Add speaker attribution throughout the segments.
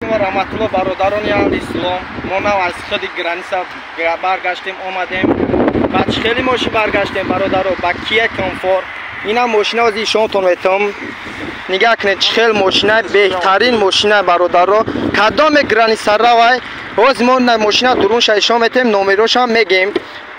Speaker 1: Раҳматулло, бародарони аҳли ислом, мо нав аз худи граница баргаштем, омадем. Ба чӣ хели мошин баргаштем, бародаро? Ба Кия Комфорт. Ина мошина ози ишонтон метавом. Нигаҳ кунед, чӣ хел мошина, беҳтарин мошина, бародаро. Кадоме граница равай, ҳози мо мошина дурунша ишон метем, номерошам мегем.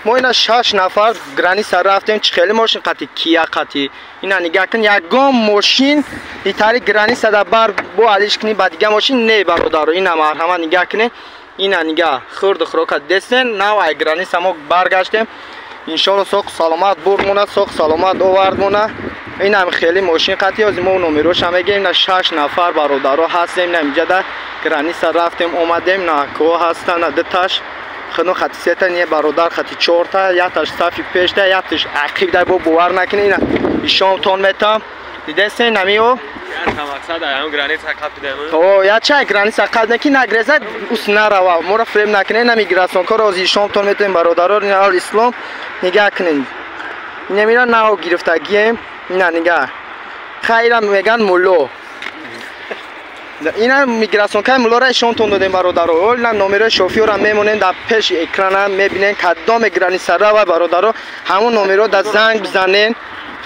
Speaker 1: Мо ина шаш нафар граница рафтем, чӣ хели мошин қати, Кия қати. Ина нигаҳ кун, ягон мошин итари граница да бар бо алиш кунӣ ба дига мошин не, бародаро. Ина марҳамат, нигаҳ кунед, ина нигаҳ, хурду хӯрока дестен. Нав ай граница мо баргаштем, иншоалло соқу саломат бурмона, соқу саломат овардмона. Инам хеле мошин қати, ози мо номероша мегем. Ина шаш нафар бародаро ҳастем, ина инҷада граница рафтем, омадем. На ко ҳастан, на дуташ худно хати сета не, бародар, хати чорта, якташ сафи пешта, якташ ақиб да. Бо бовар накунед, ина ишонтон метам, дидесен намио. Я чай граница қад неки нагреза ус нарава, моро фреб накунед. На миграционкоро ози ишонтон метем, бародаро ал ислом. Нигаҳ кунед, инамира нав гирифтагием. Ина нигаҳ, хайра меган мулло, ина миграционкаи муллора ишонтон додем, бародаро. Ина номерои шофёра мемонем дар пеши экрана, мебинем. Кадоме граница рава, бародаро, ҳамон номеро да занг бизанен,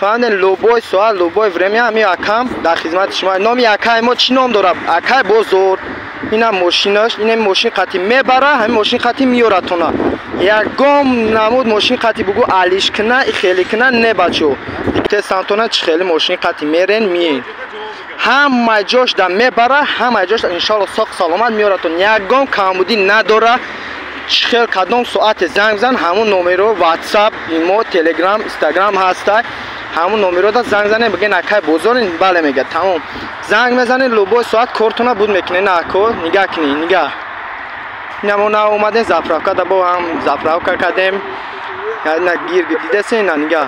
Speaker 1: фаҳмиден? Любой соат, любой время ҳами акам дар хизмати шумо. Номи акаи мо чӣ ном дорад? Акай Бозор. Ина мошинаш, ина мошин қати мебара, ҳамин мошин қати меёратона. Ягон намуд мошин қати бугу алиш кина, хеле кина не, бачо. Тесантона чӣ хеле мошин қати мерен, миен, ҳама ҷош да мебара, ҳама ҷош иншоалло соқ саломат меёратон, ягон камбудӣ надора. Чӣ хел, кадом соате занг бизан, ҳамон номеро Ватсап, Имо, Телеграм, Инстаграм ҳастай, ҳамон номерода занг занем, бигӯен: «Акай Бозорин?» «Бале», мега, тамом. Занг мезанед, любой соат кортона буд мекунед. На ако, нигаҳ кунӣ, нигаҳ, ина мо нав омадем, заправка да бо ҳам заправка кардем. На гир дидесе, ина нигаҳ,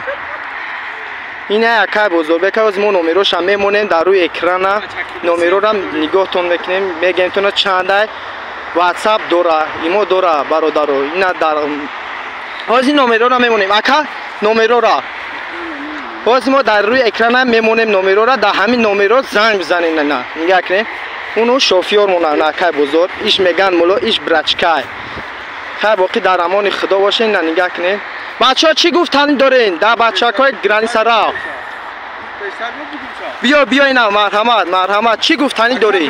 Speaker 1: ина акай Бозорбека. Оз мо номероша мемонем дар рӯи экрана, номерора нигоҳтон мекунем, мегем тона чандай. Ватсап дора, Имо дора, бародаро. Ина дар ҳозир номерора мемонем, ака, номерора ҳозир мо дар рӯи экрана мемонем номерора, дар ҳамин номеро занг бизанем. На нигаҳ кунем, уну шофёр мона, акай Бозор, иш меган муло, иш брачкай. Хай, боқӣ дар амони Худо бошен. На нигаҳ кунем, бачаҳо, чӣ гуфтанӣ дорен? Да бачакҳои граница рав, биё, биё, ина марҳамат, марҳамат, чӣ гуфтанӣ дорӣ?